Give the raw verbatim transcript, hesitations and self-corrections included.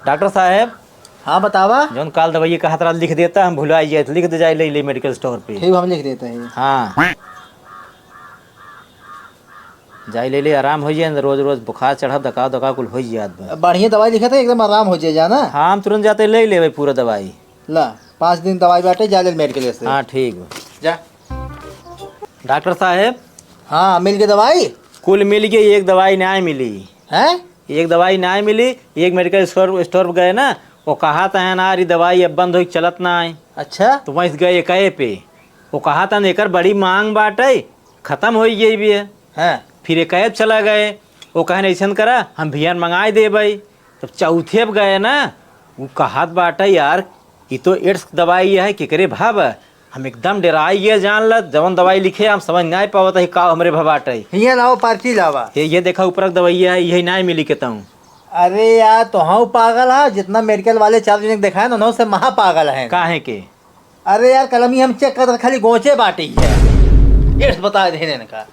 डॉक्टर साहेब। हाँ, बतावा। जौन काल दवाई कहत रहा, लिख देता, हम भुला जाए, लिख दे जाए, ले ले मेडिकल स्टोर पे। ठीक, हम लिख देते हैं। हाँ, जाए ले ले, आराम हो जाए, रोज रोज बुखार चढ़ब, दका दका कुल हो जात बा। बढ़िया दवाई लिखा था, एकदम आराम हो जाए जाना। हाँ, हम तुरंत जाते ले लेवे पूरा दवाई। ला, पाँच दिन दवाई बाटे, जा ले मेडिकल से। हाँ, ठीक बा। जा। डॉक्टर साहेब। हाँ, मिल गई दवाई? कुल मिल गई, एक दवाई ना मिली। हैं? एक दवाई ना मिली, एक मेडिकल स्टोर, स्टोर पर गए ना, वो कहा था ना, "अरे दवाई अब बंद होई, चलत ना आई।" अच्छा? तो वहीं से गए कहे पे, वो कहा था ना, "एकर बड़ी मांग बाटे, खत्म होई गई भी है।" हाँ। फिर ये कहे चला गए, वो कहन, "ऐसन करा, हम भियान मंगाए देबै।" तब चौथे अब गए ना, वो कहत बाटे, "यार, ये तो एड्स दवाई है, केकरे भाव?" हम एकदम डेराई गए, जान ल, जवन दवाई लिखे, हम समझ नाहीं पावत है का हमरे भबाटे। हियाँ लाओ, पर्ची लावा। ये, ये देखा, ऊपर के दवाई है, यही नाहीं मिली केतहूँ। अरे यार, तो हम पागल है, जितना मेडिकल वाले चार जने देखाए ना, उनसे महा पागल है। काहे के? अरे यार, कलमी हम चेक करत, खाली गोचे बाटे ही है। एड्स बता दे इनका।